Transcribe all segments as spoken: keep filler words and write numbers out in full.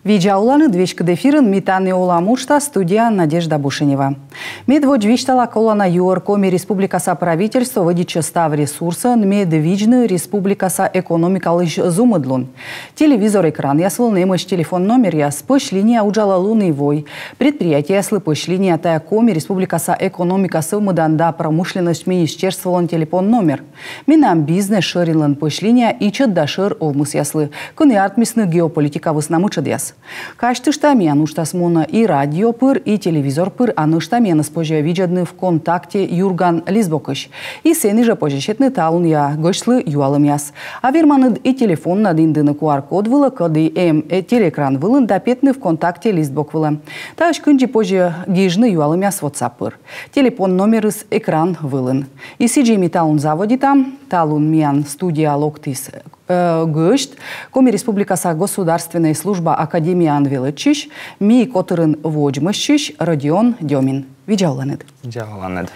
Видза оланныд! Веськыд эфирын «Ми тані олам» уджтас, студияын Надежда Бушенева. Медводз висьтала колана юӧр: Коми Республикаса правительство вӧдитчӧ став ресурсӧн мед видзны республикаса экономикалысь зумыдлун. Телевизор экранъяс вылын эмӧсь телефон номеръяс, пӧсь линия уджалӧ лун и вой. Предприятиеяслы пӧсь линия — тайӧ Коми Республикаса экономика, сӧвмӧдан да промышленность министерстволӧн телефон номер. Менам бизнес шӧринлӧн пӧсь линия ичӧт да шӧр овмӧсъяслы, кӧні артмисны геополитика вӧсна мытшӧдъяс. Казьтышта, миян уджтас мунӧ и радио пыр, и телевизор пыр, а нӧшта миянӧс позьӧ видзӧдны ВКонтакте «Юрган» лист бокысь. И сэні жӧ позьӧ сетны талунъя гӧсьтлы юалӧмъяс. А верманныд и телефоннад индыны QR-код вылӧ, коді эм, э, телеэкран вылын, да петны ВКонтакте лист бок вылӧ. Таысь кындзи позьӧ гижны юалӧмъяс WhatsApp пыр. Телефон номерыс экран вылын. И сідзи ми талун заводитам. Талун миян студияӧ локтіс, э, гӧсьт, Коми Республикаса государственнӧй служба академияын велӧдчысь, «Ми» котырын водзмӧстчысь Родион Дёмин. Видза оланныд! Видза оланныд!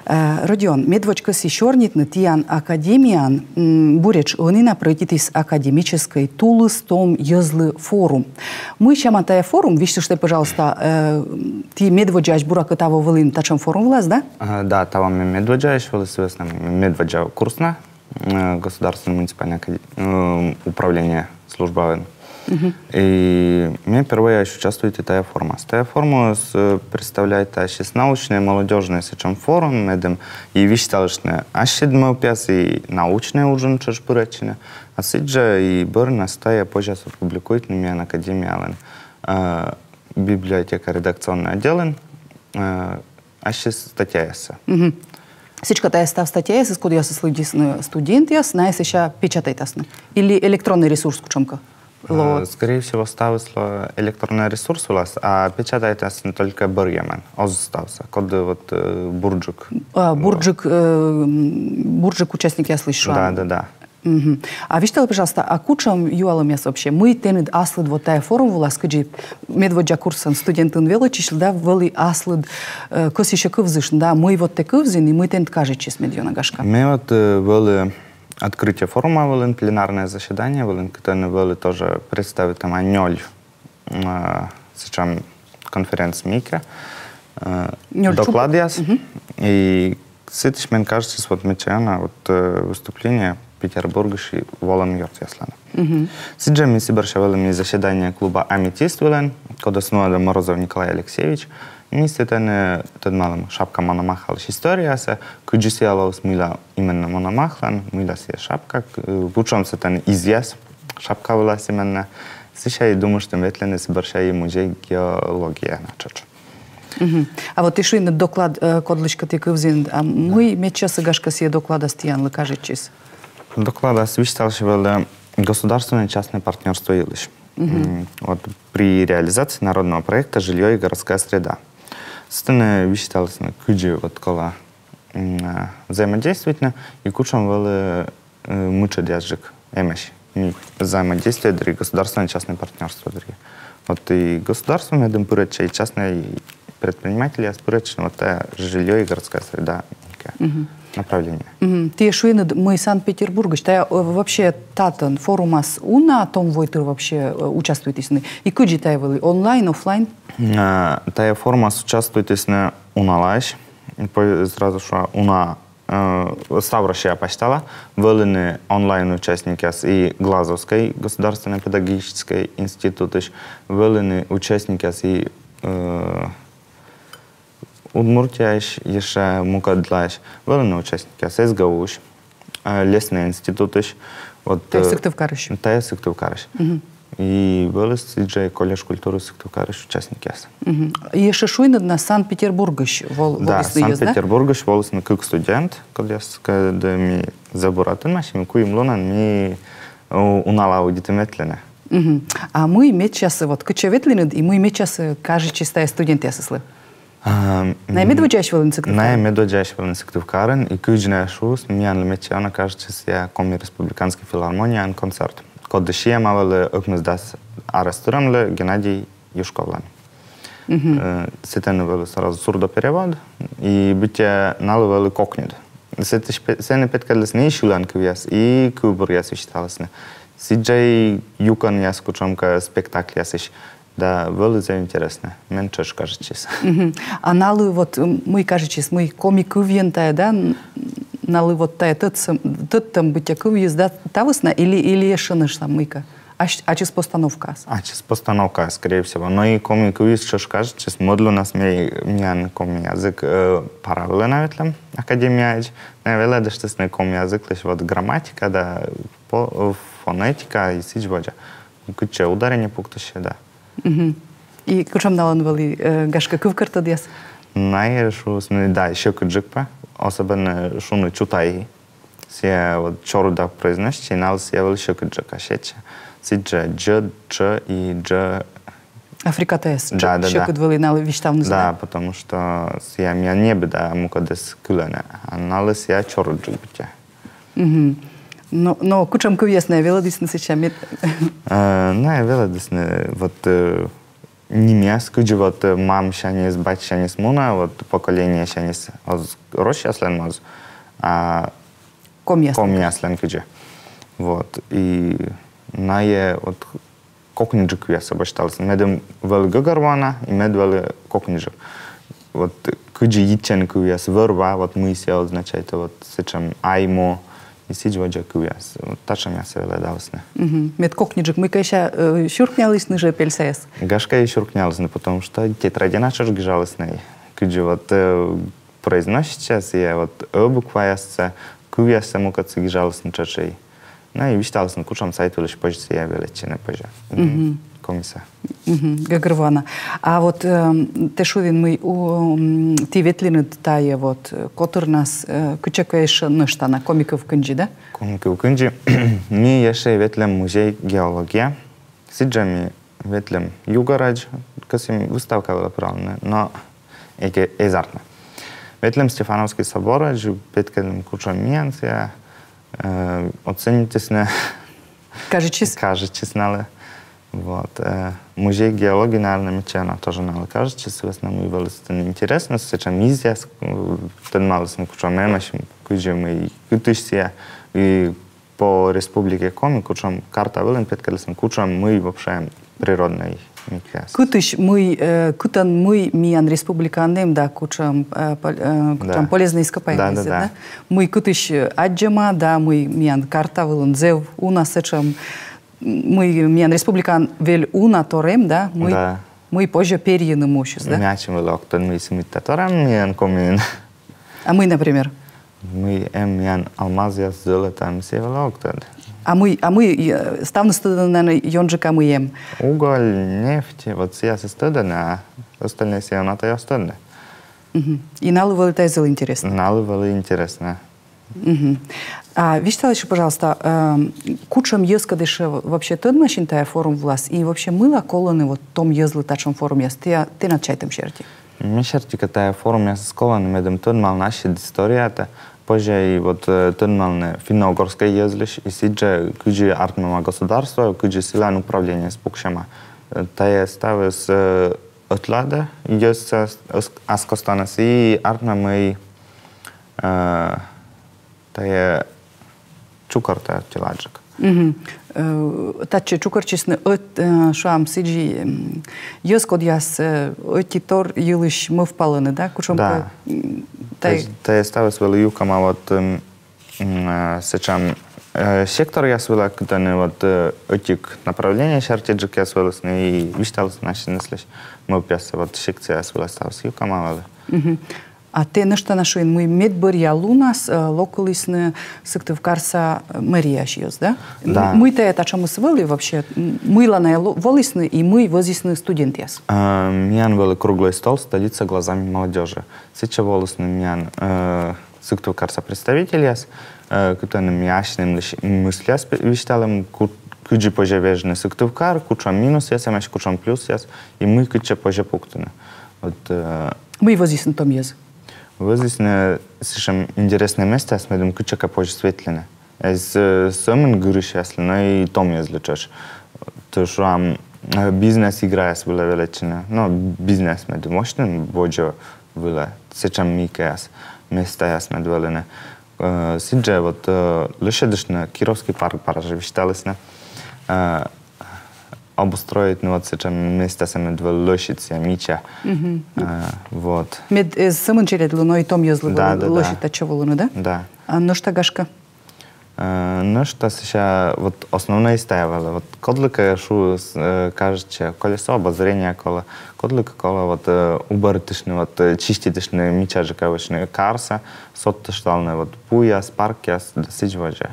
Э, Родион, медводз кӧсйи сёрнитны: тіян академияын, м, буретш ӧні на прӧйдитіс академическӧй тулыс том йӧзлы форум. Мый сяма тайӧ форум? Висьтыштӧй, пожалуйста, э, ті медводдзаысь, буракӧ, таво вӧлін татшӧм форум вылас, да? Э, да, таво ме медводдзаысь вӧлі, сы вӧсна мый ме медводдза курсна, э, государственнӧй муниципальнӧй акаде-, э, управление службаын. И ме первойяысь участвуйті тайӧ форумас. Тайӧ форумыс, э, представляйтасис научнӧй, молодёжнӧй сэтшӧм форум, медым и висьталыштны ассьыд мӧвпъяс, и научнӧй уджын тшӧтш пырӧдчыны. А сідзжӧ и бӧрнас тайӧ позяс опубликуйтны миян академиялӧн, э, библиотека редакционнӧй отделын, э, ассьыс статьяяссӧ. Сідзкӧ, тайӧ став статьяясыс, кодъясӧс лыддисны студентъяс, найӧс сэсся печатайтасны? Или электроннӧй ресурс кутшӧмкӧ лоӧ? Э, скорее всего, ставыс лоӧ электроннӧй ресурс вылас, а печатайтасны только бӧрйӧмӧн, оз ставсӧ, коді вот, э, бурджык. А, бурджык, э, м, бурджык участникъяслысь, шуам. Да, да, да. Мгм. А висьталӧй, пожалуйста, а кутшӧм юалӧмъяс вообще? Мый тэныд аслыд вот тайӧ форум вылас, кыдзи медводдза курсын студентӧн велӧдчысьлы, да, вӧлі аслыд, э, кӧсйысьӧ кывзыштны, да, мый вот тэ кывзін и мый тэныд кажитчис медъёна, гашкӧ? Ме вот, э, вӧлі открытие форума вылын, пленарное заседание вылын, кытӧні вӧлі тоже представитӧма нёль, э, сэтшӧм конференц-микӧ, э, нёль чупӧд докладъяс. Мгм. И сэтысь мен кажитчис вот медся ёна вот, э, выступление Петербургысь волӧм ёртъяслӧн. Мгм. Сідзжӧ ми сы бӧрся вӧлім и заседание клуба «Аметист» вылын, кодӧс нуӧдӧ Морозов Николай Алексеевич. Ми сэтӧні тӧдмалім шапка Мономахалысь историясӧ, кыдзи сійӧ лоис, мыйла именно Мономахлӧн, мыйла сійӧ шапка, к-, э, кутшӧм сэтӧні изъяс шапка вылас именно. Сэсся и думыштім ветлыны сы бӧрся и музей геологияӧ на тшӧтш. Мгм. А вот ті шуинныд, доклад, э, кодлыськӧ ті кывзінныд, а мый медсьӧ сы, гашкӧ, сійӧ докладас тіянлы кажитчис? Докладас висьталысьӧ вӧлі государственнӧй частнӧй партнёрство йылысь. Мгм. М, вот при реализации народного проекта «Жильё и городская среда». Сэтӧні висьталісны, кыдзи вот колӧ, м, э, взаимодействуйтны, и кутшӧм вӧлі, э, мытшӧдъясджык эмӧсь. М, взаимодействие дырйи, государственнӧй частнӧй партнёрство дырйи. Вот и государство медым пырӧдчӧ, и частнӧй предпринимательяс пырӧдчӧны вот тайӧ «Жильё и городская среда» никӧ направление. Мгм. Ті шуинныд, мый Санкт-Петербургысь. Тайӧ, э, вообще татӧн форумас уна том войтыр вообще, э, участвуйтісны? И кыдзи тайӧ вӧлі, онлайн, офлайн? Э, тайӧ форумас участвуйтісны уналаысь. По-, сразу шуа, уна, э, став Россия пасьтала. Вӧліны онлайн участникъяс и Глазовскӧй государственнӧй педагогическӧй институтысь, вӧліны участникъяс и, э, Удмуртияысь, ещӧ мукӧдлаысь, вӧліны участникъяс СГУ-ысь, э, лесный институтысь. Вот, тайӧ, э, Сыктывкарысь. Тайӧ Сыктывкарысь. Мгм. И вӧлі сідзжӧ колледж культуры Сыктывкарысь участникъяс. Мгм. И ещӧ шуинныд на, Санкт-Петербургысь вӧл-, да, волісны йӧз, да? Санкт-Петербургысь волісны кык студент, кодъяскӧд ми зэв бура тӧдмасим, куим лунӧн ми у-, унала удитім ветлыны. Мгм. А мый медсьӧ сы, вот кытчӧ ветлінныд, и мый медсьӧ сы кажитчис тайӧ студентъясыслы? А, найӧ медводдзаысь вӧліны Сыктывкарын? Найӧ медводдзаысь вӧліны Сыктывкарын, и кыдзи найӧ шуисны, миян медсьӧ ёна кажитчис, сійӧ Коми республиканскӧй филармонияын концерт, коді сиӧма вӧлі ӧкмысдас арӧс тырӧмлы Геннадий Юшковлӧн. Мгм. Э, сэтӧні вӧлі сразу сурдоперевод, и быттьӧ налы вӧлі кокньыд. Сэтысь пе-, сэні петкӧдлісны и сьылан кывъяс, и кывбуръяс висьталісны. Сідзжӧ и юкӧнъяс кутшӧмкӧ спектакльясысь. Да, вӧлі зэв интереснӧ. Мен тшӧтш кажитчис. Мгм. А налы вот, м, мый кажитчис, мый коми кывйын тайӧ, да, н-, налы вот тайӧ тӧдсӧ-, тӧдтӧм быттьӧ кывйыс, да, та вӧсна или, или ещӧ нӧшта мыйкӧ? Ач-, ачыс постановкаыс. Ачыс постановкаыс, скорее всего. Но и коми кывйыс тшӧтш кажитчис, мӧд лунас ме-, миян коми язык, э, пара вылӧ на ветлім академияӧдз. Ме велӧдыштісны коми языклысь вот грамматика да по-, фонетика и сідз водзӧ. Кытчӧ ударение пуктыссьӧ, да. Мгм. И кутшӧм налӧн вӧлі, э, гашкӧ, кывкӧртӧдъяс? Найӧ шуисны, да, сьӧкыдджык пӧ. Особенно шуны чутай. Сійӧ вот чорыда произноситчӧ, и налы сійӧ вӧлі сьӧкыдджык, а сэтчӧ. Сідзжӧ дж, ч и дж. А фрикатаяс. Да, да, да. Сьӧкыд вӧлі налы висьтавнысӧ, да? Да, потому что сійӧ миян небыд да мукӧдыс кылӧны. А налы сійӧ чорыдджык быттьӧ. Мгм. Но, но кутшӧм кывъяс найӧ велӧдісны сэтчӧ, мед-? Э, найӧ велӧдісны, вот, э, нимъяс, кыдзи вот, э, мамсяньыс, батьсяньыс мунӧ, вот поколениесяньыс оз россияслӧн моз, а комияслӧн. Комияслӧн кыдзи. Вот. И найӧ вот кокниджык кывъяссӧ босьталісны. Медым вӧлі гӧгӧрвоана, и мед вӧлі кокниджык. Вот кыдзи йитчӧн кывъяс, вӧр-ва, вот мый сійӧ означайтӧ, вот сэтшӧм ай-му, и сідз водзӧ кывъяс. Вот татшӧмъяссӧ велӧдалісны. Мгм. Мед кокниджык, мыйкӧ сэсся, э, сюркнялісны жӧ пельсаяс? Гашкӧ, и сюркнялісны, потому что тетрадьӧ на тшӧтш гижалісны. Кыдзи вот, э, произноситчӧ сійӧ, вот ӧ букваяссӧ, кывъяссӧ мукӧдсӧ гижалісны тшӧтш и. Но и висьталісны, кутшӧм сайт вылысь позьӧ сійӧ велӧдчыны, позьӧ. Мгм. Комисӧ. Мгм. Гӧгӧрвоана. А вот, эм, тэ шуин, мый у-, м, ті ветлінныд тайӧ вот, э, котырнас, э, кытчӧкӧ ещӧ нӧшта на, коми кыв кындзи, да? Коми кыв кындзи. Ми ещӧ ветлім музей геология. Сідзжӧ ми ветлім ю горӧдз, кӧсйим выставка вылӧ пыралны, но эг-, эз артмы. Ветлім Стефановский соборӧдз, петкӧдлім, кутшӧм миян сійӧ, э, оценитісны. Кажитчис? Кажитчис налы. Вот, э, музей геологии, наверно, медся на тоже налы кажитчис, сы вӧсна мый вӧлі сэтӧн интереснӧ, сэтшӧм изъяс, э, тӧдмалісны, кутшӧм эмӧсь, кыдзи мый, кытысь сійӧ, и по Республике Коми, кутшӧм карта вылын петкӧдлісны, кутшӧм мый вообще природнӧй мыйкӧяс. Кытысь мый, э, кытӧн мый миян республикаын эм, да, кутшӧм, э, пол-, э, кутшӧм полезнӧй ископаемыйяс, да? Да, да, да. Мый кытысь, э, аддзӧма, да, мый миян карта вылын зэв уна сэтшӧм, мый миян республикаын вель уна тор эм, да, мый, да, мый позьӧ перйыны мусьыс, да? Ме ачым вылӧ ог тӧд, мый сымында тор эм миян Комиын. А мый, например? Мый эм миян алмазъяс, зӧлӧта, ме сійӧ вылӧ ог тӧд. А мый, а мый, э, ставныс тӧдӧны ёнджыка, мый эм? Уголь, нефть, вот сійӧясыс тӧдӧны, а остальнӧйсӧ ёна тай оз тӧдны. Мгм. И налы вӧлі тайӧ зэв интереснӧ. Налы вӧлі интереснӧ. Мгм. А висьтал ещӧ, пожалуйста, эм, кутшӧм йӧзкӧд ещӧ вообще тӧдмасин тайӧ форум вылас, и вообще мыйла колӧны вот том йӧзлы татшӧм форумъяс, тэ-, тэнад чайтӧм серти? Ме серти кӧ, тайӧ форумъясыс колӧны, медым тӧдмалны ассьыд историятӧ, позьӧ и вот, э, тӧдмалны финно-угорскӧй йӧзлысь, и сідзжӧ, кыдзи артмӧма государство, кыдзи сылӧн управлениеыс пуксьӧма. Э, тайӧ ставыс, э, ӧтлаӧдӧ йӧзсӧ ас-, ас костаныс, и артмӧ, мый, э, тайӧ чукӧртӧ ӧтиладжык. Мгм. Э, татчӧ чукӧртчисны ӧт-, э, шуам, сідзи, м, йӧз, кодъяс, э, ӧти тор йылысь мӧвпалӧны, да? Кутшӧмкӧ, да, м, тай-, тайӧ ставыс вӧлі юкӧма вот, м, м, э, сэтшӧм, э, секторъяс вылӧ, кытӧні вот, э, ӧтик направление серти джыкъяс вӧлісны и висьталісны ассьыдыслысь мӧвпъяссӧ, вот секцияяс вылӧ ставыс юкӧма вӧлі. Мгм. А тэ нӧшта на шуин, мый медбӧръя лунас, э, локтылісны Сыктывкарса, э, мэрияысь йӧз, да? Да. М-, мый тайӧ татшӧмыс вӧлі вообще? М-, мыйла найӧ ло-, волісны и мый вӧзйисны студентъяс? Э, миян вӧлі круглый стол «Столица глазами молодёжи». Сэтчӧ волісны миян, э, Сыктывкарса представительяс, э, кытӧні ми асьным мысльяс пе-, висьталім, ку-, кыдзи позьӧ вежны Сыктывкар, кутшӧм минусъяс эмӧсь, кутшӧм плюсъяс, и мый кытчӧ позьӧ пуктыны. Вот, э, мый вӧзйисны том йӧз? Вӧзйисны сэтшӧм интереснӧй местаяс, медым кытчӧкӧ позис ветлыны. Эз, э, сӧмын гырысьяслы, но и том йӧзлы тшӧтш. Тшӧтш, шуам, э, бизнес-играяс вылӧ велӧдчыны. Но бизнес, медым восьтыны водзӧ вылӧ. Сэтшӧм мыйкӧяс, местаяс мед вӧліны. Э, сідзжӧ вот, э, лӧсьӧдыштны Кировский парк бара жӧ висьталісны. Э, обустроитны вот сэтшӧм местасӧ, мед вӧлі лӧсьыд сійӧ мича. Э, вот. Мед эз сӧмын челядьлы, но и том йӧзлы Да, да, да. лӧсьыд татчӧ волыны, да? Да. А нӧшта гашкӧ? Э, нӧшта сэсся вот основнӧйыс тайӧ вӧлі. Вот кодлыкӧ, шу-, с-, э, кажитчӧ, колесо обозрения колӧ, кодлыкӧ колӧ вот, э, убӧртыштны, вот, э, чиститыштны, мичаджык вӧчны карсӧ, содтышталны вот пуяс, паркъяс да сідз водзӧ.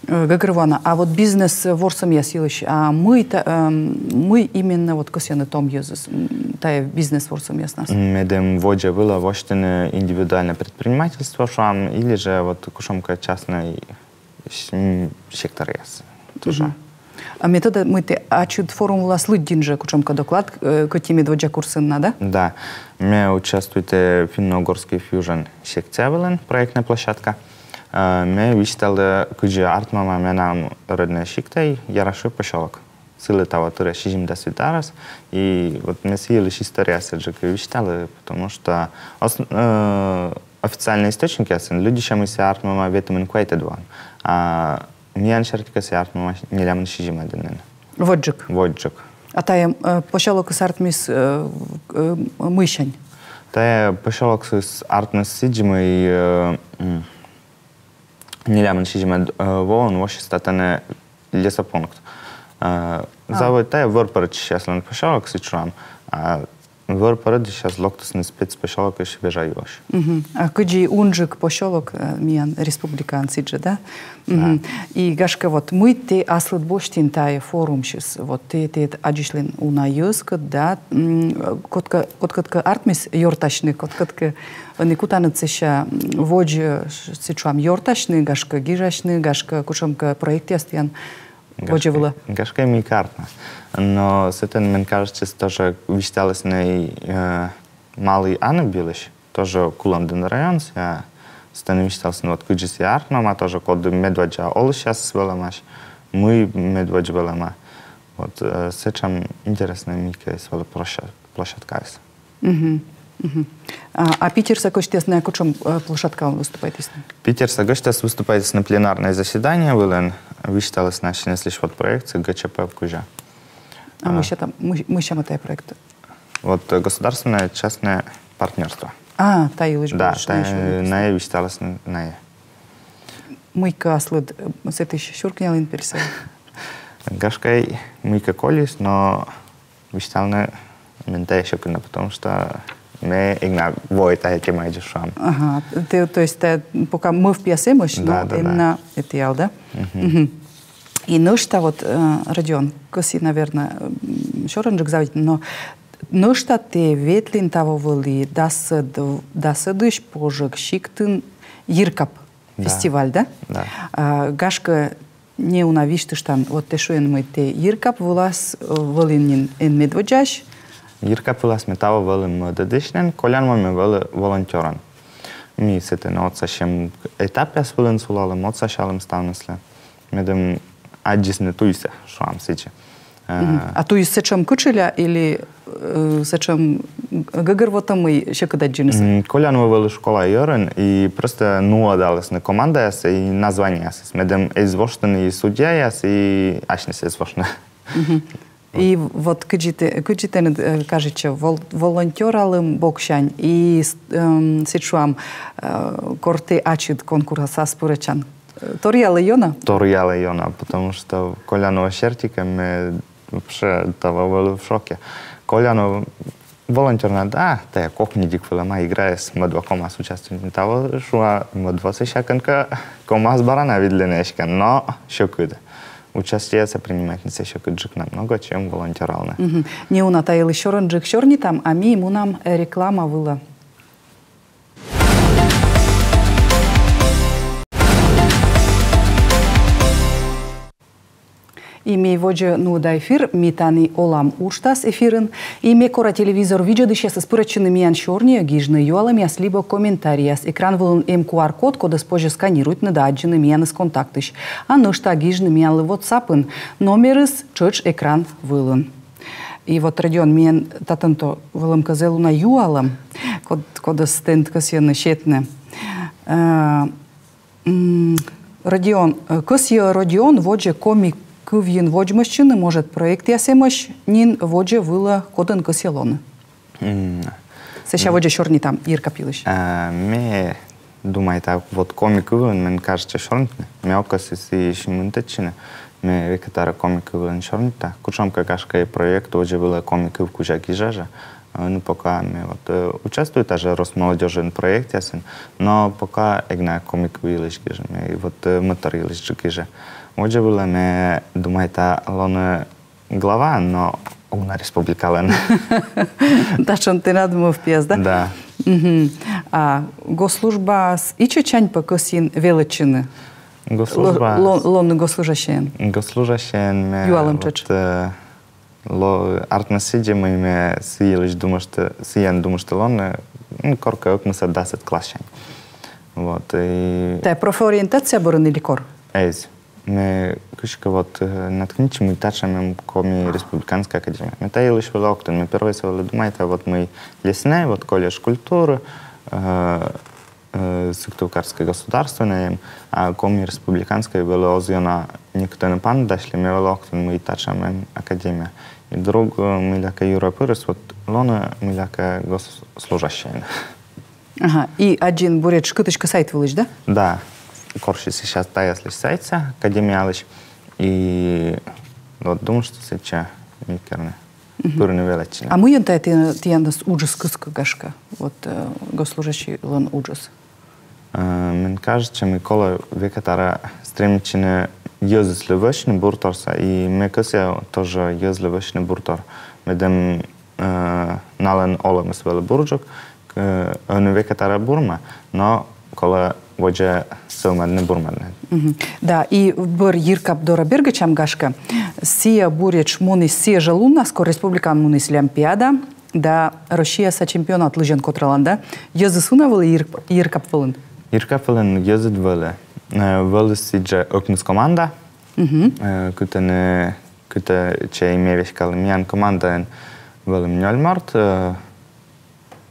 Э, гӧгӧрвоана, а вот бизнес ворсӧмъяс йылысь, а мый та-, эм, мый именно вот кӧсйӧны том йӧзыс, м, тайӧ бизнес ворсӧмъяснас? Медым водзӧ вылӧ восьтыны индивидуальное предпринимательство, шуам, или же вот кутшӧмкӧ частнӧй с-, м, секторъяс тоже. А ме тӧда, мый тэ ачыд форум вылас лыддин жӧ кутшӧмкӧ доклад, э, кӧть и медводдза курсын на, да? Да. Ме участвуйті Финно-Угорский Fusion секция вылын, проектная площадка. Э, ме висьталі, кыдзи артмӧма менам роднӧй сиктӧй, Яраши посёлок. Сылы таво тырӧ сизимдас вит арӧс. И вот ме сы йылысь историясӧ джык висьталі, потому что ос-, э, официальнӧй источникъясын лыддьысьӧмыс артмӧма ветымын квайтӧд воын. А миян серти кӧ, сійӧ артмӧма нелямын сизимӧд нин. Водзджык. Водзджык. А тайӧ, э, посёлокыс артмис, э, э, мыйсянь? Тайӧ посёлокыс артмис сідзи, мый, э, м, нелямын сизимӧд, э, воын воссис татӧні лесопункт. Э, завод тайӧ вӧр пӧрӧдчысьяслӧн посёлок, сідз шуам. А вӧр пӧрӧдысьяс локтісны спецпосёлокысь вежа юӧсь. А кыдзи унджык посёлок, э, миян республикаын сідзжӧ, да? И гашкӧ вот, мый тэ аслыд босьтін тайӧ форумсьыс, вот тэ, тэ аддзысьлін уна йӧзкӧд, да, м, кодкӧ, кодкӧд кӧ артмис ёртасьны, кодкӧд кӧ ӧні кутанныд сэсся, м, водзӧ, э, сідз шуам, ёртасьны, гашкӧ, гижасьны, гашкӧ, кутшӧмкӧ проектъяс тіян водзӧ вылӧ. Гашкӧ, мыйкӧ артмас. Но сэтӧн, мен кажитчӧ, тоже висьталісны, э, Малый Аныб йылысь, тоже Кулӧмдін район, сэтӧн висьталісны, вот кыдзи сійӧ артмӧма, тоже коді медводдза олысьяс вӧлӧмаӧсь, мый медводз вӧлӧма. Вот, э, сэтшӧм интереснӧй мыйкӧ вӧлі площа-, площадкаыс. А, а Питерса гӧсьтъяс на кутшӧм, э, площадкаын выступайтісны? Питерса гӧсьтъяс выступайтісны пленарнӧй заседание вылын, висьталісны асьныс вот проектсӧ ГЧП кузя. А мый сэтӧн, мый, мый сэтӧн тайӧ проект? Вот, э, государственное частное партнерство. А, тайӧ лыддьысь. Да, тайӧ, найӧ висьталісны, найӧ. Мыйкӧ аслыд, э, сэтысь сюркнялін пельсӧ? Гашкӧ, мыйкӧ колис, но висьталны мен тайӧ сьӧкыд на, потому что ме эг на вои тайӧ темаӧдз, шуам. Ага, тэ, то есть, тэ пока мӧвпъяс эмӧсь, но эг на этіал, да? И нӧшта вот, э, Родион, кӧсйи, наверно, м, сёрӧнджык заводитны, но нӧшта тэ ветлін таво вӧлі дасӧд-, дасӧдысь Пожӧг сиктын «Йиркап» фестиваль, да? Да. А, гашкӧ, неуна висьтыштан, вот тэ шуин, мый тэ «Йиркап» вылас, э, вӧлін нин эн медводдзаысь. «Йиркап» вылас ме таво вӧлі мӧдӧдысь нин, колян во ме вӧлі волонтёрӧн. Ми сэтӧн отсасьӧм этапъяс вылын сулалім, отсасялім ставныслы. Медым аддзисны туйсӧ, шуам сідзи. Э, а туйыс сэтшӧм кытшыля или, э, сэтшӧм гӧгӧрвотӧммӧй, сьӧкыд аддзынысӧ? М, колян во вӧлі школа йӧрын, и просто нуӧдалісны командаяс и названиеяс. Медым эз воштыны и судьяяс, и асьныс эз воштыны. И вот кыдзи тэ, кыдзи тэныд, э, кажитчӧ, вол-, волонтёралӧм боксянь и с-, эм, сідз шуам, э, кор тэ ачыд конкурсас пырӧдчан. Э, торъялӧ ёна? Торъялӧ ёна, потому что колян во серти кӧ, ме вообще таво вӧлі в шоке. Колян во волонтёр на, да, тайӧ кокньыдик вӧлӧма, играяс, мӧд во комас участвуйтны. Таво, шуа, мӧд во сэсся кӧнкӧ комас бара на видлыны эськӧ, но сьӧкыд. Участиеясӧ принимайтнысӧ сьӧкыдджык намного, чем волонтёралны. Неуна та йылысь сёрӧнджык сёрнитам, а ми мунам реклама вылӧ. И ми водзӧ нуӧдам эфир, «Ми тані олам» уджтас эфирын. И ме кора телевизор видзӧдысьясӧс пырӧдчыны миян сёрниӧ, гижны юалӧмъяс либӧ комментарийяс. Экран вылын эм Q R-код, кодӧс позьӧ сканируйтны да аддзыны миянӧс Контактысь. А нӧшта гижны миянлы WhatsApp-ын. Номерыс тшӧтш экран вылын. И вот, Родион, миян татӧн то вӧлӧмкӧ зэв уна юалӧм, код-, кодӧс тэныд кӧсйӧны сетны. Э, м, Родион, э, кӧсйӧ Родион водзӧ коми кывйын водзмӧстчыны, может, проектъяс эмӧсь нин водзӧ вылӧ, кодӧн кӧсйӧ лоны. М. Сэсся водзӧ сёрнитам йиркап йылысь. А, ме думайта, вот коми кывлӧн мен кажитчӧ сёрнитны. Ме ог кӧсйы сыысь мынтӧдчыны. Ме векӧ тара коми кывлӧн сёрнита. Кутшӧмкӧ, гашкӧ, проект водзӧ вылӧ коми кыв кузя гижа жӧ. А, ну, пока ме вот, э, участвуйта жӧ Росмолодёжьын проектъясын, но пока эг на коми кыв йылысь гижӧ, ме вот, э, мӧдтор йылысь жӧ гижа. Водзӧ вылӧ ме думайта лоны глава, но уна республикалӧн. Татшӧм тэнад мӧвпъяс, да? Да. Мгм. А госслужбаас ичӧтсянь пӧ кӧсйин велӧдчыны? Госслужбаас. Ло-, ло-, лоны госслужащӧйӧн. Госслужащӧйӧн ме... Юалӧм вот, тшӧтш. Э, ло-, артмис сідзи, мый ме сы йылысь думышті, сыӧн думышті лоны, ну, коркӧ ӧкмысӧд-дасӧд класссянь. Вот, и... Тайӧ профориентация бӧрын или кор? Эз. Ме кыськӧ вот, э, наткнитчи, мый татшӧм эм Коми республиканскӧй академия. Ме та йылысь вӧлі ог тӧд, ме первойсӧ вӧлі думайта, вот мый леснӧй, вот колледж культуры, э, э, Сыктывкарскӧй государственнӧй эм, а Коми республиканскӧй вӧлі оз ёна некытӧн паныдасьлі, ме вӧлі ог тӧд, мый татшӧм эм академия. И друг, э, мыйлакӧ юрӧ пырис, вот лоны мыйлакӧ госслужащӧйӧн. Ага, и аддзин буретш кытыськӧ сайт вылысь, да? Да. Корси сейчас таяслысь сайтсӧ, академиялысь. И вот думышті сэтчӧ мыйкӧ керны. Мгм. Пырны велӧдчыны. А мыйӧн тайӧ ті-, тіянӧс уджыс кыскӧ, гашкӧ? Вот, э, госслужащӧйлӧн уджыс. Э, мен кажитчӧ, мый колӧ векӧ тара стремитчыны йӧзыслы вӧчны бурторсӧ, и ме кӧсъя тоже йӧзлы вӧчны буртор. Медым э, налӧн олӧмыс вӧлі бурджык, э, ӧні векӧ тара бурмӧ, но колӧ водзӧ сӧвмӧдны, бурмӧдны. Мгм. Да, и бӧр йиркап дорӧ бергӧдчам, гашкӧ. Сійӧ буретш муніс сійӧ жӧ луннас, кор республикаын муніс Олимпиада, да Россияса чемпионат лызьӧн котралан, да? Йӧзыс уна вӧлі йир-, йиркап вылын? Йиркап вылын йӧзыд вӧлі. Э, вӧлі сідзи ӧкмыс команда. Мгм. Э, кытӧн, э, кытӧ чей ме веськалі. Миян командаын вӧлім нёль морт, э,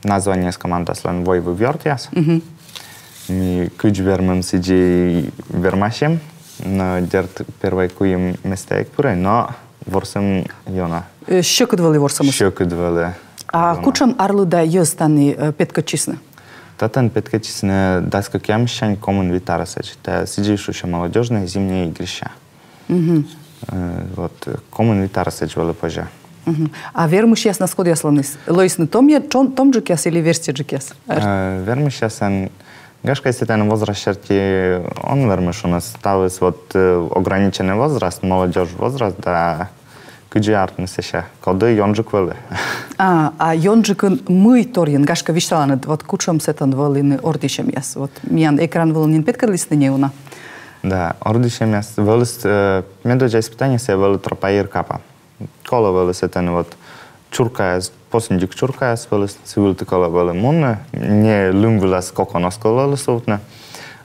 названиеыс командаыслӧн «Войвыв ёртъяс». Мгм. Ми кыдз вермим, сідзи вермасим, но, дерт, первой куим места эг пырӧй, но ворсім ёна. Э, сьӧкыд вӧлі ворсӧмыс? Сьӧкыд вӧлі. А ёна. Кутшӧм арлыда йӧз тані, э, петкӧдчисны? Татӧн петкӧдчисны дас кӧкъямыссянь комын вит арӧсӧдз. Та сідзи шусьӧ «Молодёжные зимние игрища». Мгм. Э, вот, э, комын вит арӧсӧдз вӧлі позьӧ. Мгм. А вермысьяснас кодъяс лоис? Лоисны томъя-, чон-, томджыкъяс или верстьӧджыкъяс? Э, вермысьясӧн, гашкӧ, сэтӧн возраст серти он вермы шуны, ставыс вот, э, ограниченный возраст, молодёжь возраст, да кыдзи артмис сэсся, коді ёнджык вӧлі. А, а ёнджыкын мый торйӧн, гашкӧ, висьталанныд, вот кутшӧм сэтӧн вӧліны ордйысьӧмъяс? Вот миян экран вылын нин петкӧдлісны неуна. Да, ордйысьӧмъяс вӧліс, э, медводдза испытаниесӧ вӧлі тропа йиркапа. Колӧ вӧлі сэтӧн вот чуркаяс, посындик чуркаяс вӧліс, сы вылті колӧ вӧлі мунны, не лым вылас кокон оз ков вӧлі сувтны.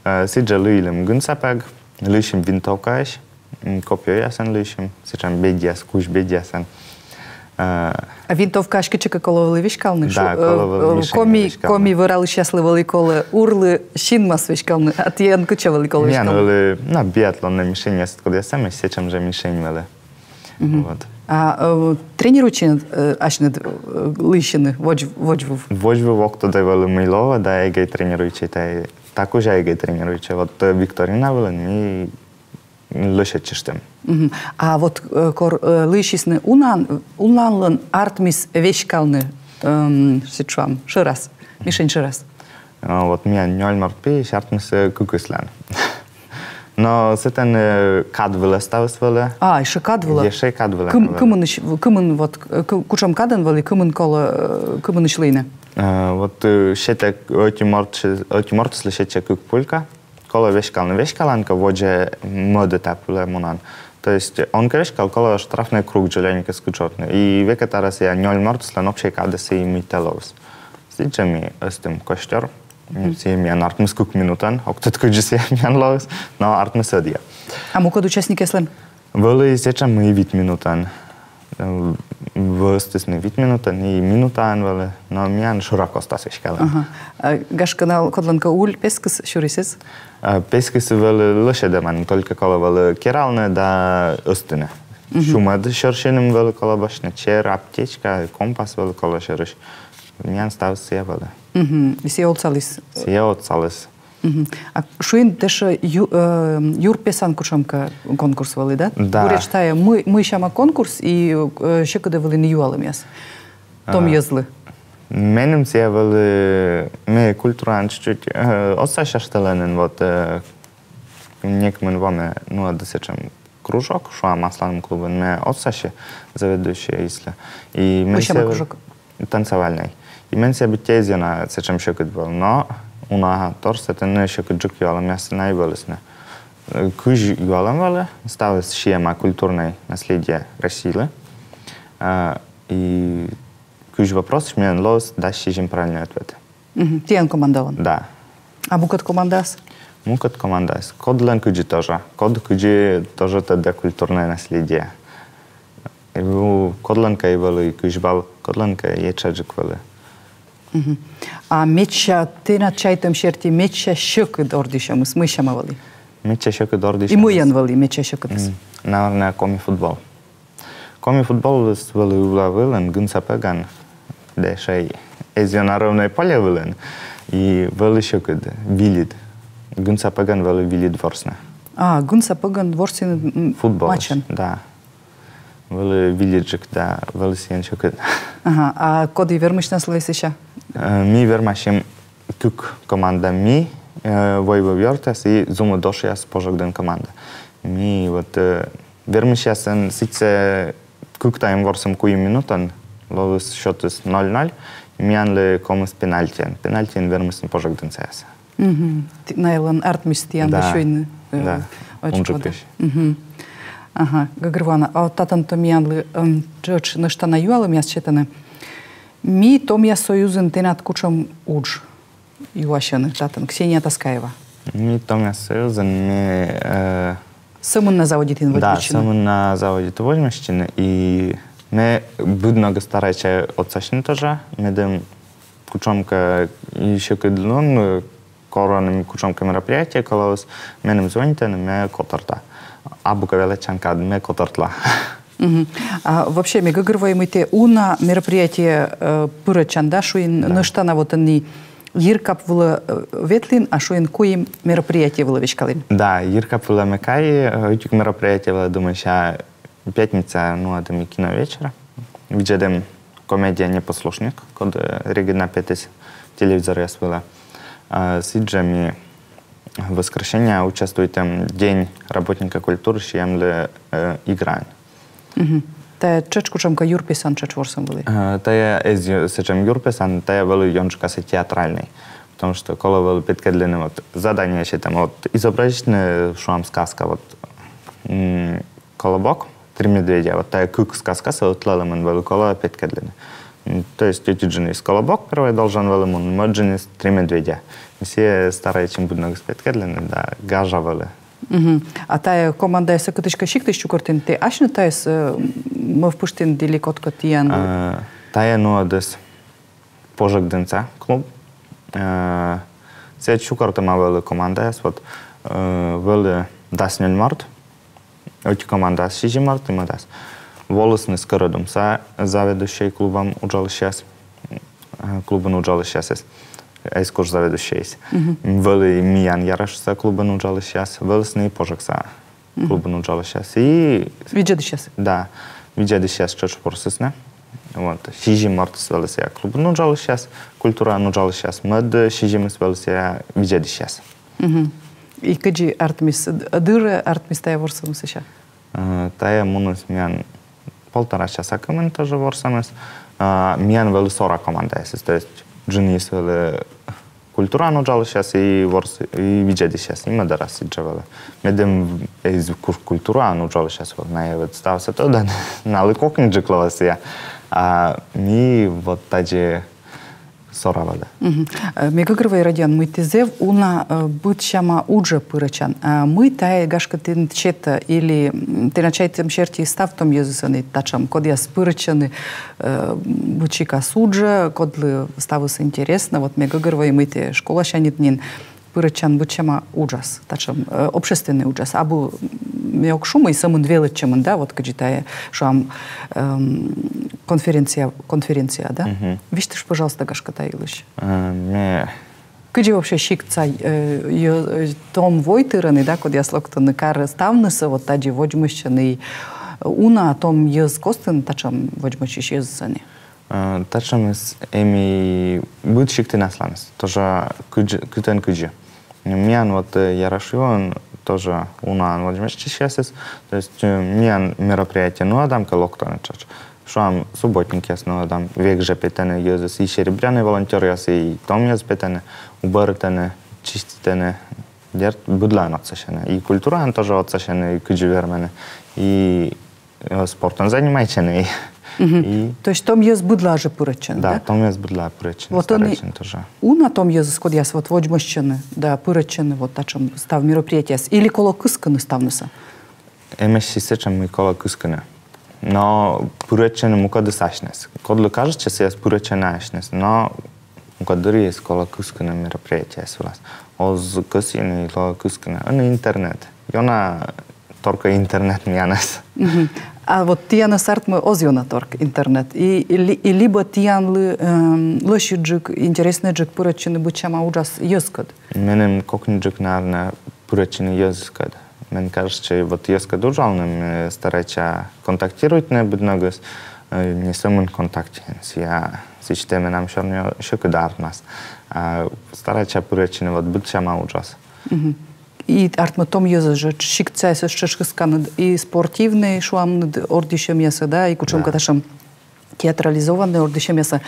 Э, сідзи лыйлім гын сапӧг, лыйсим винтовкаысь, м, копьёясӧн лыйсим, сэтшӧм бедьяс, кузь бедьясӧн. Э, а винтовкаысь кытчӧкӧ колӧ вӧлі веськалны? Да, шу-, колӧ вӧлі, э, э, мишень коми, веськалны. Коми вӧралысьяслы вӧлі колӧ урлы синмас веськалны, а тіян кытчӧ вӧлі колӧ веськалны? Миян вӧлі, ну, биатлоннӧй мишеньяс, кодъяс эмӧсь, сэтшӧм жӧ мишень вӧлі. Мгм. Вот. А, э, тренируйтчинныд, э, асьныд, э, лыйсьыны водз-, водзвыв? Водзвыв ог тӧдӧй вӧлі, мый лоӧ, да эгӧй тренируйтчӧй, та, та кузя эгӧй тренируйтчӧй. Вот, э, викторина вылын ми лӧсьӧдчыштім. Мгм. А вот, э, кор, э, лыйсисны унаӧн, уналӧн артмис веськалны, эм, сідз шуам, шӧрас, мишень шӧрас? А, вот миян нёль морт пиысь артмис, э, кыкыслӧн. Но сэтӧн, э, кад вылӧ ставыс вӧлі. А, ещӧ кад вылӧ? Ещӧ кад вылӧ. Кым-, кымынысь, кымын вот, э, кы-, кутшӧм кадӧн вӧлі, кымын колӧ, э, кымынысь лыйны? Э, вот, э, сетӧ ӧти морт, ӧти мортыслы сетчӧ кык пулька. Колӧ веськалны, веськалан кӧ, водзӧ мӧдӧ та пуля мунан. То есть он кӧ веськал, колӧ штрафнӧй круг дзоляник эз кытшовтны. И векӧ тара сійӧ нёль мортыслӧн общӧй кадыс и мыйта лоис. Сідзи ми ӧзтім костёр. Мгм. Сійӧ миян артмис кык минутӧн. Ог тӧд, кыдзи сійӧ миян лоис, но артмис ӧдйӧ. А мукӧд участникъяслӧн? Вӧлі сэтшӧм, мый вит минутӧн. Э, Вӧзтісны вит минутӧн и минутаӧн вӧлі, но миян шыра костас веськалі. Ага. А гашкӧ, налы кодлӧнкӧ уль пескыс сюрис эз? А, пескыс вӧлі лӧсьӧдӧмаӧн, только колӧ вӧлі кералны да ӧзтыны. Сюмӧд сьӧрсьыным вӧлі колӧ босьтны, чер, аптечка, компас вӧлі колӧ сьӧрысь. Миян ставыс сійӧ вӧлі. Мгм. И сійӧ отсаліс. Сійӧ отсаліс. Мгм. А шуин, тшӧтш ю-, э, юр песан кутшӧмкӧ конкурс вӧлі, да? Да. Буретш тайӧ мый, мый сяма конкурс и, э, сьӧкыд-ӧ вӧліны юалӧмъяс том йӧзлы? Меным сійӧ вӧлі, ме культураӧн чуть-чуть, э, отсасьӧ, что ли, нин, вот, э, некымын во ме, ну, а да сэтшӧм кружок, шуам, асланым клубын, ме отсасьӧ, заведующая ислӧ. И мен... Мый сяма сійӧ кружок? Танцевальнӧй. И мен сійӧ быттьӧ эз ёна сэтшӧм сьӧкыд вӧв, но уна тор сэтӧн сьӧкыдджык юалӧмъяс на и вӧлісны. Э, кызь юалӧм вӧлі, ставыс сиӧма культурнӧй наследие Россиилы. Э, и кызь вопросысь миян лоис дас сизим правильнӧй ответ. Мгм. Тіян командалӧн? Да. А мукӧд командаыс? Мукӧд командаыс. Кодлӧн кыдзи тоже. Код кыдзи тоже тӧдӧ культурнӧй наследие. И у-, кодлӧнкӧ и вӧлі кызь балл, кодлӧнкӧ и этшаджык вӧлі. Мгм. А медся, тэнад чайтӧм серти, медся сьӧкыд ордйысьӧмыс мый сяма вӧлі? Медся сьӧкыд ордйысьӧмыс. И мыйӧн вӧлі медся сьӧкыдыс? М, наверное, коми футбол. Коми футболыс вӧлі ывла вылын, гын сапӧган, да ещӧ эз ёна ровнӧй поле вылын, и вӧлі сьӧкыд, вильыд. Гын сапӧган вӧлі вильыд ворсны. А, гын сапӧган ворсін, м, футбол матчын? Да. Вӧлі вильыдджык, да, вӧлі сійӧн сьӧкыд. Ага, а коді вермысьнас лои сэсся? Э, ми вермасим кык команда, ми, э, «Войвыв ёртъяс» и «Зумыд ошъяс» Пожӧгдын команда. Ми вот, э, вермысьясӧн сідзсӧ кык тайӧм ворсім куим минутӧн, лоис счётыс ноль ноль, миянлы ковмис пенальтиӧн. Пенальтиӧн вермисны пожӧгдынсаяс. Мгм. Ті-, найӧлӧн артмис тіянлы сюйны, э, очкоӧн. Мгм. Ага, гӧгӧрвоана. А вот татӧн то миянлы, эм, тшӧтш нӧшта на юалӧмъяс сетӧны. Ми томъяс союзын тэнад кутшӧм удж юасьӧны татӧн, Ксения Таскаева? Ми томъяс союзын, ми, э, сӧмын на заводитім водзмӧстчыны. Да, сӧмын на заводиті водзмӧстчыны, и ме быд ногӧн старайтча отсасьны тоже, медым кутшӧмкӧ и сьӧкыдлун, э, корӧны, кутшӧмкӧ мероприятие колӧ лоны, меным звонитӧны, ме котӧрта. Абу кӧ велӧдчан кад, ме котӧртла. Мгм. А вообще, ме гӧгӧрвои, мый тэ уна мероприятие, э, пырӧдчан, да, шуин, да, нӧшта на вот ӧні йиркап вылӧ, э, ветлін, а шуин куим мероприятие вылӧ веськалін. Да, йиркап вылӧ ме кайи, э, ӧтик мероприятие вылӧ, думайта, пятница, ну, это ми киновечер. Видзӧдім комедия «Непослушник», коді регыд на петіс телевизоръяс вылӧ. А сідзжӧ ми воскресеньӧ участвуйтім День работника культуры сиӧмлы, э, играӧн. Мгм. Тайӧ тшӧтш кутшӧмкӧ юрпесан тшӧтш ворсӧм вӧлі? Э, тайӧ эз ю-, сэтшӧм юрпесан, тайӧ вӧлі ёнджыкасӧ театральнӧй. Потому что колӧ вӧлі петкӧдлыны, вот, задание сетӧм, вот, изобразитны, шуам, сказка, вот, м, «Колобок», «Три медведя», вот тайӧ кык сказкасӧ ӧтлалӧмӧн вӧлі колӧ петкӧдлыны. М, то есть ӧти джынйыс «Колобок» первой должен вӧлі мунны, мӧд джынйыс «Три медведя». Ми сійӧ старайтчим быд ногыс петкӧдлыны, да гажа вӧлі. Мгм. А тайӧ командаяссӧ кытыськӧ сиктысь чукӧртін, тэ асьныд тайӧс, э, мӧвпыштін, али кодкӧ тіян? Э, тайӧ нуӧдіс Пожӧгдынса клуб. Э, сійӧ чукӧртӧма вӧлі командаяс, вот, э, вӧлі дас нёль морт, ӧти командаас сизим морт и мӧдас. Волісны Скӧрӧдумса заведующӧй клубӧн уджалысьяс, э, клубын уджалысьясыс, эскуш заведующӧйыс. Мгм. Вӧлі миян ярышса клубын уджалысьяс, вӧлісны и Пожӧгса клубын уджалысьяс. И видзӧдысьяс. Да, видзӧдысьяс тшӧтш ворсісны. Вот. Сизим мортыс вӧлі сійӧ клубын уджалысьяс, культураын уджалысьяс, мӧд сизимыс вӧлі сійӧ видзӧдысьяс. Мгм. И кыдзи артмис, д-, дыр-ӧ артмис тайӧ ворсӧмыс сэсся? Э, тайӧ муніс миян полтора часа кымын тоже ворсӧмыс. А, миян вӧлі сора командаясыс, то есть джынйыс вӧлі культураын уджалысьяс и ворс-, и видзӧдысьяс, и мӧдарас сідзжӧ вӧлі. Медым эз куш культураын уджалысьяс вӧлі, найӧ вот ставсӧ тӧдӧны, налы кокньыджык лоӧ сійӧ. А ми вот тадзи Сорава да. Мгм. Э, ме гӧгӧрвои, Родион, мый тэ зэв уна, э, быдсяма уджӧ пырӧдчан. А мый тайӧ, гашкӧ, тэныд сетӧ или, м, тэнад чайтӧм серти, став том йӧзыс ӧні татшӧм, кодъяс пырӧдчӧны, э, быд сикас уджӧ, кодлы ставыс интереснӧ? Вот ме гӧгӧрвои, мый тэ школасяньыд нин пырӧдчан быдсяма уджас, татшӧм, э, общественнӧй уджас. Абу, м, ме ог шу, мый сӧмын велӧдчӧмын, да, вот кыдзи тайӧ, шуам, эм, конференция, конференция, да? Мгм. Висьтышт, пожалуйста, гашкӧ, та йылысь. Э, ме Кыдзи вообще сиктса, э, йӧ-, э, том войтыр ӧні, да, кодъяс локтӧны карӧ, ставнысӧ вот тадзи водзмӧстчӧны, и уна том йӧз костын татшӧм водзмӧстчысь йӧзыс ӧні? Э, татшӧмыс эм и быд сиктын асланыс. Тоже кыдз-, кытӧн кыдзи. Миян вот, э, Ярашовын тоже унаӧн водзмӧстчысьясыс. То есть, э, миян мероприятие нуӧдам кӧ, локтӧны тшӧтш. Шуам, субботникъяс нуӧдам, век жӧ петӧны йӧзыс, и серебряный волонтёръяс, и том йӧз петӧны, уборитӧны, чиститӧны. Дерт, быдлаын отсасьӧны. И культураын тоже отсасьӧны, и кыдзи вермӧны. И, э, спортӧн занимайтчӧны. И, и То есть том йӧз быдлаӧ жӧ пырӧдчӧны, да? Да, том йӧз быдлаӧ пырӧдчӧны, вот ӧні старайтчӧны тоже. Уна том йӧзыс, кодъяс вот водзмӧстчӧны да пырӧдчӧны вот татшӧм став мероприятиеяс, или колӧ кыскыны ставнысӧ? Эмӧсь и сэтшӧм, мый колӧ кыскыны. Но пырӧдчӧны мукӧдыс асьныс. Кодлы кажитчӧ, сійӧс пырӧдчӧны асьныс. Но мукӧд дырйиыс колӧ кыскыны мероприятиеяс вылас. Оз кӧсйыны и колӧ кыскыны. Ӧні интернет. Ёна торкӧ интернет миянӧс. Мгм. А вот тіянӧс, артмӧ, оз ёна торк интернет. И, и ли-, и либӧ тіянлы, эм, лӧсьыдджык, интереснӧйджык пырӧдчыны быдсяма уджас йӧзкӧд? Меным кокниджык, наверно, пырӧдчыны йӧзыскӧд. Мен кажитчӧ, вот йӧзкӧд уджалны, ме старайтча контактируйтны быд ногыс, э, не сӧмын ВКонтакте, сійӧ, сэтчӧ менам сёрниыс сьӧкыд артмас. А старайтча пырӧдчыны вот быдсяма уджас. Мгм. И артмӧ, том йӧзӧс жӧ, сиктсаясӧс тшӧтш кысканныд, и спортивнӧй, шуам, ордйысьӧмъясӧ, да, и кутшӧмкӧ татшӧм театрализованнӧй ордйысьӧмъясӧ.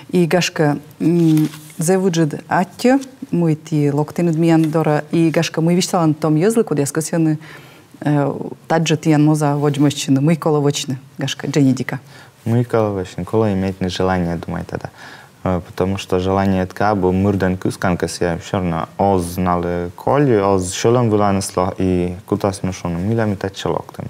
И, гашкӧ, м, зэв ыджыд аттьӧ, мый ті локтінныд миян дорӧ, и, гашкӧ, мый висьталанныд том йӧзлы, кодъяс кӧсйӧны, э, тадзи тіян моза водзмӧстчыны, мый колӧ вӧчны, гашкӧ, дженьыдика? Мый колӧ вӧчны, колӧ иметь желание, думайта да. Э, потому что желаниеыд кӧ абу, мырдӧн кыскан кӧ, сійӧ всё равно оз налы коль, оз сьӧлӧм выланыс ло, и кутас нин шуны, мыйла ми татчӧ локтім.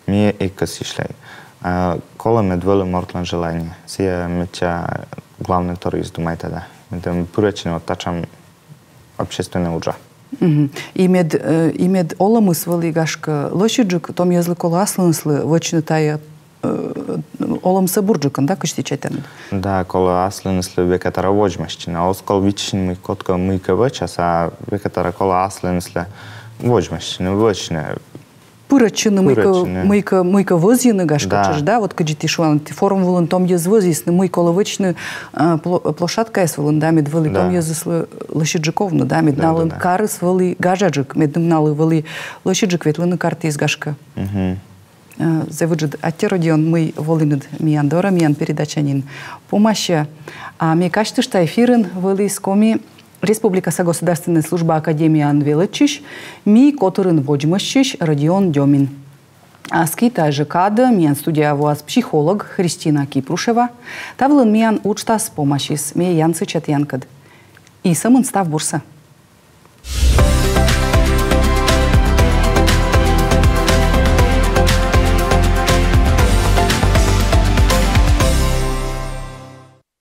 Ми эг кӧсйысьлӧй. А колӧ, мед вӧлі мортлӧн желание. Сійӧ медся главнӧй торйыс, думайта да. Медым пырӧдчыны вот татшӧм общественнӧй уджӧ. Мгм. И мед, э, и мед олӧмыс вӧлі, гашкӧ, лӧсьыдджык, том йӧзлы колӧ аслыныслы вӧчны тайӧ, э, олӧмсӧ бурджыкӧн, да, кыдз ті чайтанныд? Да, колӧ аслыныслы векатарӧ водзмӧстчыны. Оз ков виччысьны, мый кодкӧ мыйкӧ вӧчас, а векатарӧ колӧ аслыныслы водзмӧстчыны, вӧчны. Пырӧдчыны, мыйкӧ, пырӧдчыны, мыйкӧ, мыйкӧ вӧзйыны, гашкӧ, да, тшӧтш, да, вот кыдзи ті шуанныд, ті форум вылын том йӧз вӧзйисны, мый колӧ вӧчны, а, пло-, площадкаяс вылын, да, мед вӧлі, да, том йӧзыслы лӧсьыдджык овны, да, мед, да, налы, да, да, карыс вӧлі гажаджык, мед налы вӧлі лӧсьыдджык ветлыны картіыс, гашкӧ. Мгм. Э, зэв ыджыд аттьӧ, Родион, мый волінныд миян дорӧ, миян передача нин помасьӧ. А ме казьтышта, эфирын вӧлі Коми Республикаса государственнӧй служба академияын велӧдчысь, «Ми» котырын водзмӧстчысь Родион Дёмин. Аски тайӧ жӧ кадӧ миян студияӧ воас психолог Христина Кипрушева. Та вылын миян уджтас помасис. Ме янсӧдча тіянкӧд. И сӧмын став бурсӧ.